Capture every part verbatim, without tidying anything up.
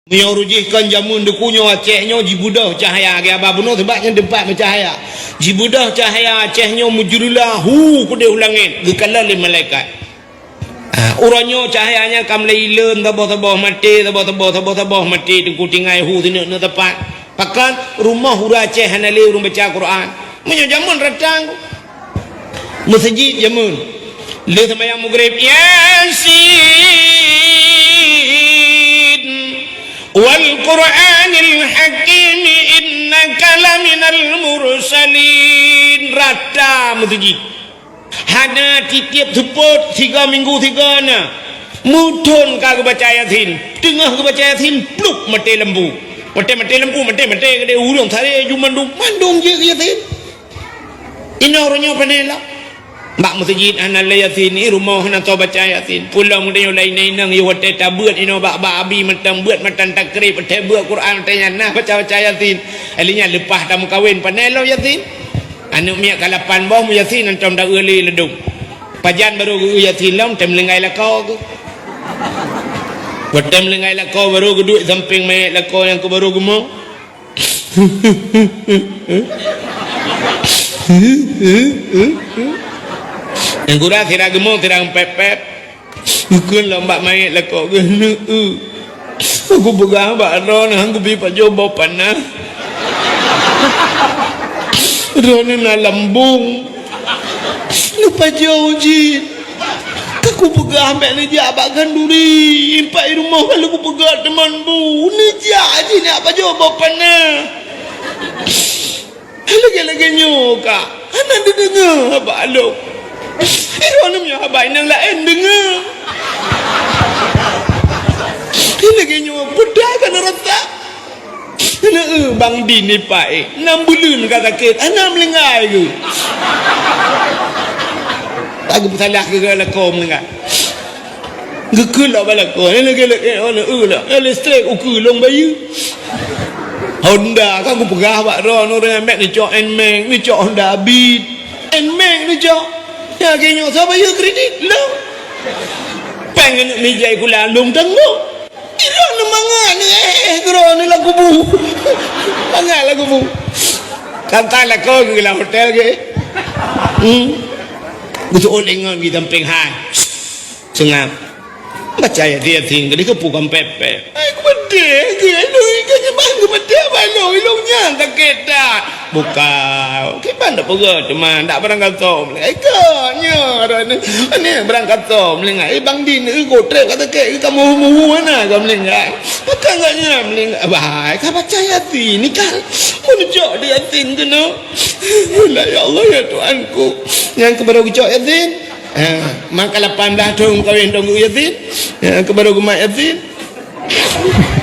Meunyoe rujih kon jameun deuku nyoe Aceh nyoe jibeudôh cahya, geuba bunoe sabab nyan teumpat meucahya. Jibeudôh cahya Aceh nyoe meujeureulah hu keudeh u langét, geukalon lé malaikat. Ah, uroe nyoe cahya nyan ka mulai ileuen, saboh-saboh maté, saboh-saboh, saboh-saboh maté, teungku tinggai hu sineuk-neuk teumpat. Pakon rumoh ureuëng Aceh hana lé ureuëng baca Quran. Meunyoe jameun ratang, meuseujid jameun. Lheueh seumayang Maghrib, Yasin, wal Qur'anil Hakim, innaka laminal mursalin. Rata meuseujid. Hana tiep-tiep seupôt, siga minggu siga na. Meuthon ka geubaca Yasin. Teungoh geubaca Yasin, pluk, maté lampu. Maté, maté lampu, maté, maté, geude ureuëng saré ju mandum, mandum jeuet Yasin. Inoe uroe nyoe pane lom. Bak meuseujid hana lé Yasin, i rumoh hana soe baca Yasin. Pulang meunyoe lé inong-inong, yoh watée tabeuet inoe bak, bak abi mantong beuet matan takrib, watée beuet Quran, watée nyan nah baca-baca Yasin. Akhirnya leupah tameukawen, pane lom Yasin. Aneuk miet ka lapan boh, meu Yasin hantom taeu lé ladôm. Pajan barô geu Yasin lom, tem linggai lakoe geuh. Watée tem linggai lakoe barô geuduek sampéng manyét lakoe nyang keu barô geumong. Nyang gura sira geumong, sira pép-pép. Geukheun lom bak manyét lakoe geuh, "Neuk, eu. Aku peugah bak droeneuh, aku bi pajoh boh panah. Droeneuh na lambung. Neupajoh jih. Ka kupeugah bèk neujak bak khanduri, impak i rumoh ka lheueh kupeugah teuma bu. Neujak jih neupajoh boh panah." Lagèe-lagèe nyoe ka hana neudeungoe haba lôn. Droeneuh meunyoe haba nyang laén deungoe. Lagèe nyoe peugah ka neurasa. Hana, eu, Bang Din ipak, eh, nam buleuen ka sakét, hana meulinggai keuh. Tak geupeusalah keu lakoe meulinggai. Geukheun lom bak lakoe, eh, lagèe, lagèe, eh, hana, eu, lah, eh, listrik ukeue lôn bayeue. Honda, kan kupeugah bak droeneuh, ureueng mèt neucok Nmax, neucok Honda Beat. Nmax neucok. Nyang lagèe nyoe, soe bayeue kredit? Lôn. Pèng aneuk mijai kula lôn tanggong. Droeneuh mangat ni, eh, eh, droeneuh lam kubu. Mangat lam kubu. Tantang lakoe geuh lam hotel geuh. Hmm. Geuseuôt lé ngon geuh sampéng hai. Seungab. Baca Yasin, Yasin, geuh dikeupukon pép-pép. Ai, kupeudeh geuh, lôn ikeu nyeumah geuh peudeh bak lôn, ilôn nyan sakét that. Bukan. Kiban dak peugah teuma dak barangkasoe meulinggai. Ikeu nyoe droeneuh. Ni barangkasoe meulinggai. Eh, Bang Din, eh, gotrek ka sakét, ka muhu-muhu hana ka meulinggai. Pakon gobnyan meulinggai. Bah, ka baca Yasin ni kan. Meuneucok di Yasin keunoe. Alah, ya Allah, ya Tuhanku. Nyang keuh barô geucok Yasin. Ha, maka lapan blah thon kawin dong geuh Yasin. Ha, keuh barô geumat Yasin.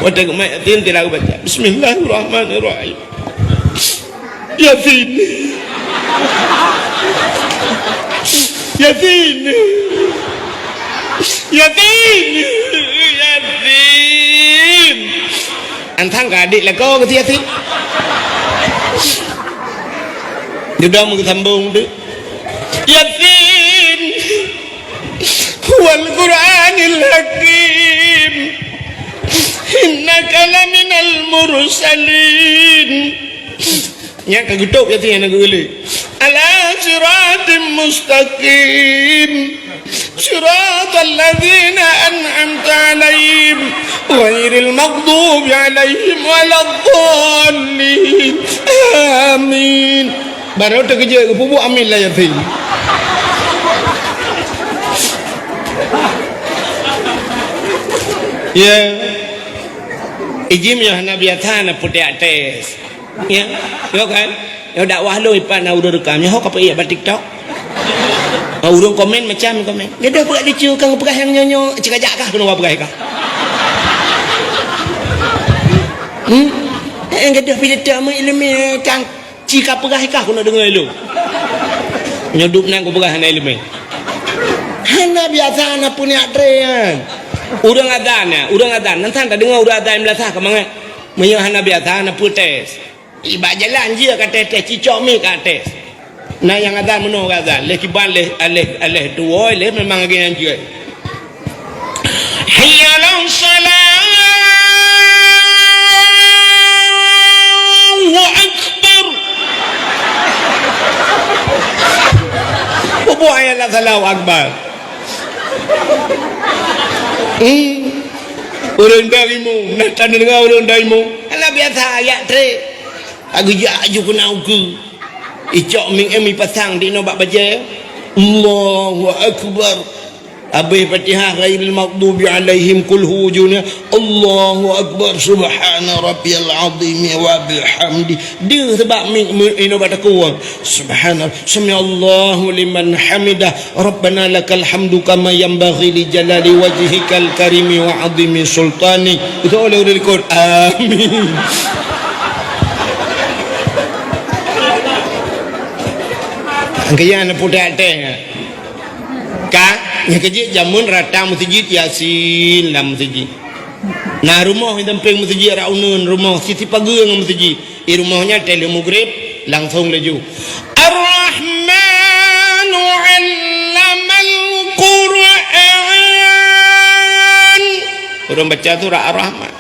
Watèe geumat Yasin, tilang baca, "Bismillahirrahmanirrahim." Yasin. Yasin. Yasin. Yasin. Antang ka adik lakoe keu Yasin. Dudoe meugeusambong tu. Yasin. Wal Qur'anil Hakim. Innaka laminal mursalin. Nyan ka geutôb Yasin nyang na geuh lé. Ala siratim mustaqim. Siratal ladzina an'amta 'alaihim ghairil maghdubi 'alaihim waladdallin. Amin. Barô teukeujot geupeubuet amin lam Yasin. Ya. Ijim nyoe hana biasa na putéh até. Ya, yo kan? Yo dakwah lôn ipat na ureueng rekam. Nyoe ho ka peuék bak TikTok. Ah, ureueng komen macam komen. Gadoh peugah lucu, kang peugah nyang nyoe-nyoe, cekajak kah keunoe peugah kah? Hmm? Eh, gadoh pidato meuileumèe, kang, ci ka peugah kah keunoe deungoe lôn. Nyoe dub nan kupeugah hana ileumèe. Hana biasa na peuniat tré nyan. Ureueng azan nyan, ureueng azan. Nan san tadeungoe ureueng azan meunasah ka mangat. Meunyoe hana biasa na peutés. Ibak jalan jih ka tés-tés, cicok mi ka tés. Na nyang azan meunoe ka azan, lheuh kiban lheuh, lheuh, lheuh tuwoe lheuh memang lagèe nyan jeuet. Hayya 'alas shalah. Allahu Akbar. Hmm. Ureueng daimu, na tadeungoe ureueng daimu. Alah biasa, jak trek. Ka geujak aju keunan ukeue. Icok mik em ipasang di inoe bak bajée. Allahu Akbar. Abéh Fatihah, ghairil maghdubi alaihim, qul hu ujungnya. Allahu Akbar, subhana rabbiyal azim wa bihamdi. Deuh sabab mi-, mi-, inoe bak takue. Subhana, sami'allahu liman hamidah. Rabbana lakal hamdu kama yanbaghi li jalali wajhikal karimi wa azimi sultani. Itu oleh udah likot. Amin. Angkaya na putai até. Ka, nyang keujeuet jameun rata meuseujid Yasin lam meuseujid. Na rumoh nyang sampéng meuseujid rak uneuen, rumoh sisi pageue ngon meuseujid. Di rumoh nyan teuh lheueh mugrib, langsong laju. Ar-Rahmanu 'allamal Qur'an. Ureueng baca surat Ar-Rahman.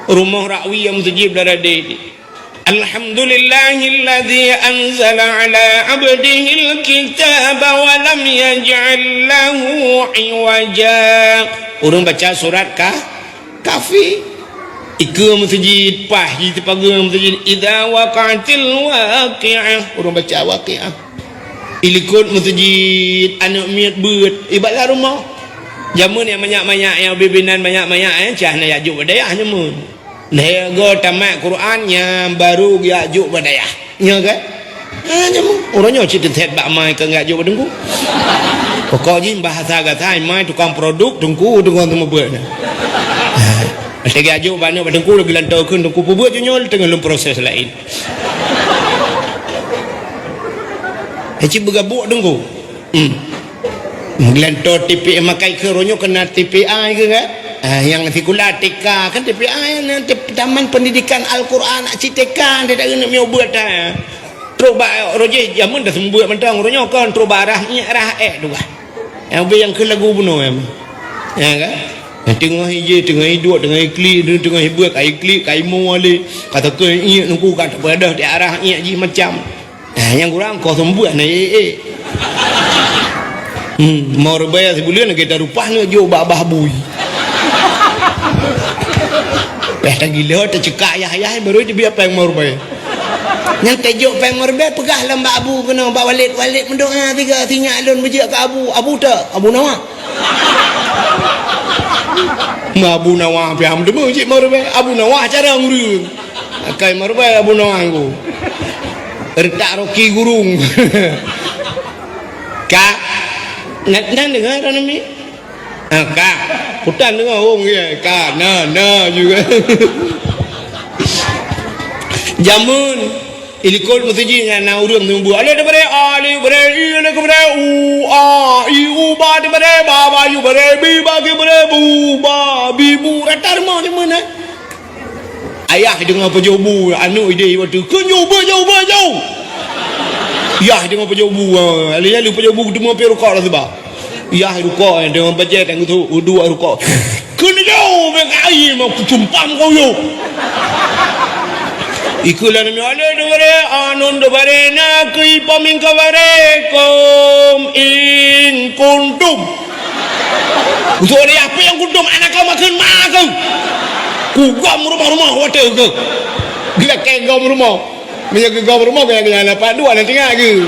Rumoh rak wie meuseujid blah radeh. Alhamdulillahilladzi anzala 'ala 'abdihil kitaba wa lam yaj'al lahu 'iwaja. Ureueng baca surat Ka-, Kahfi. Ikeue meuseujid, paih jih sipageue meuseujid. Idza waqa'atil waqi'ah. Ureueng baca Waqi'ah. Ilikot meuseujid, aneuk miet beuet, ibarat lam rumoh. Jameun nyang manyak-manyak, nyang bibinan manyak-manyak, eh, cah na jak jok bak dayah jameun. Lhée goe tamat Quran nyan baru geujak jok bak dayah. Nyo kan? Ha, nyoe. Uroe nyoe cit teutet bak mai keu geujak jok bak teungku. Pokok jih bahasa gata mai tukang produk teungku, teungku teumeubuet nyan. Ha, geujak jok bak nyoe bak teungku lagi lantokeun teungku peubuet nyoe teungoh lom proses laén. Cit beugabuk teungku. Hmm. Meugeulantô T P A makai keu uroe nyoe keunan T P A keu kan? Ah, nyang sikula T K kan T P A nyan, T-, Taman Pendidikan Al-Quran, cit T K, dia tak keuneuk miyueb buet dah. Trok bak roh jih jameun dah seumeubeuet mantong uroe nyoe kon trok bak rah nyak rah ék tu kan. Nyang ubé nyang keu lagu bunoe nyan. Ya kan? Nyang teungoh ijé, teungoh iduek, teungoh iklik, teungoh ibuet, ka iklik, ka imo wali. Ka takeu iék nungku ka tapeureudoh di arah iék jih macam. Nah, nyang kurang kosong buet na, eh, eh. Hmm, mau reubai sibuleuen lagèe tarupah neuk jok bak bah bui. Peh tagilo tacekak yah-yah baru jibiet péng mau reubai. Nyang tajok péng mau reubai peugah lam bak abu keunoe bak walét, walét meudoa tiga sinyak lôn beujeuet keu abu. Abu tak? Abu Nawa. Ma Abu Nawa pih ham teuma cit mau reubai. Abu Nawa cara ngureueng. Akai marubai Abu Nawang ku. Retak Rocky Gurung. Ka. Nang, nang dengar orang ni? Ah, ka. Kutan dengar orang dia. Ka. Na, na juga. Jameun. Ilikot meuseujid nyan na ureueng seumeubeuet. Alif daripada A, alif daripada I, alif daripada U, A, I, U, ba daripada ba, ba, yu daripada bi, ba daripada bu, ba, bi, bu. Rata rumoh jameun, eh. Ayah deungoe pajoh bu, aneuk idéh watèe, "Keu nyoe, beuh jauh, beuh jauh!" Yah deungoe pajoh bu, ha, lalu pajoh bu teuma pi rukok lam seuba. Yah rukok, deungoe bajèe tang tu, uduk rukok. "Keu nyoe, bèk ai, mau kutumpam kau yo!" Ikeu lam nami, "Alif daripada, anun daripada, na keu ipaming kabarekum, in kuntum." Usok dia, "Apa nyang kuntum? Anak kau makan mak aku." Kugom rumah-rumah watèe ke. Gila kayak gom rumah. Meunyo geugom rumah, kayak gila lapan dua nanti ngak ke.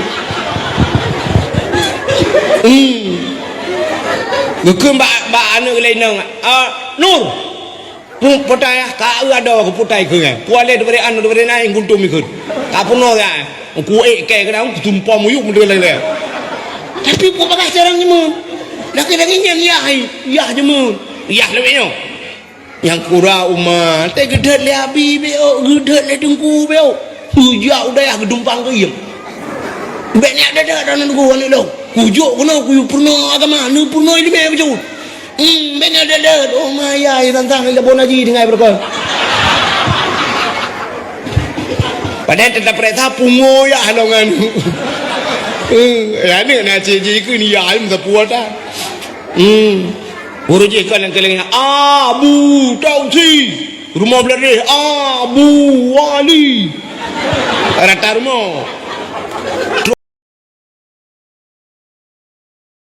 Hmm. Geukheun bak, bak aneuk laén nang, "Ah, Nur." Pu-, putai, ah, ka eu adoe keu putai keu nyan. Kualeh daripada anu daripada naeng guntom ikheun. Ka peunoh ya. Kuék kèe keudang, kutumpom muyup meudeuleng-deleng. Tapi peue bagah carang jameun. Lagèe-lagèe nyan yah, yah jameun. Yah lewat nyoe. Nyang kura uma, teuh geudhôt lé abi béok, geudhôt lé teungku béok. Geujak u dayah geudumpang keu iem. Bèk nyak dada dan teungku aneuk lôn. Kujok keunoe kuyue peurunoe agama, neupeurunoe ileumèe bacut. Hmm, bèk na deuh-deuh. Oh, ma yah, tantang lé Abu Naji tinggai beureukoh. Padahai teutap peuriksa pungo yah lôn ngon. Hmm, aneuk na cit jikheun yah, meusapeue ta. Hmm. Ureueng jih kon nyang keulieng, Abu Tausi. Rumoh Bladeh, Abu Wali. Rata rumoh.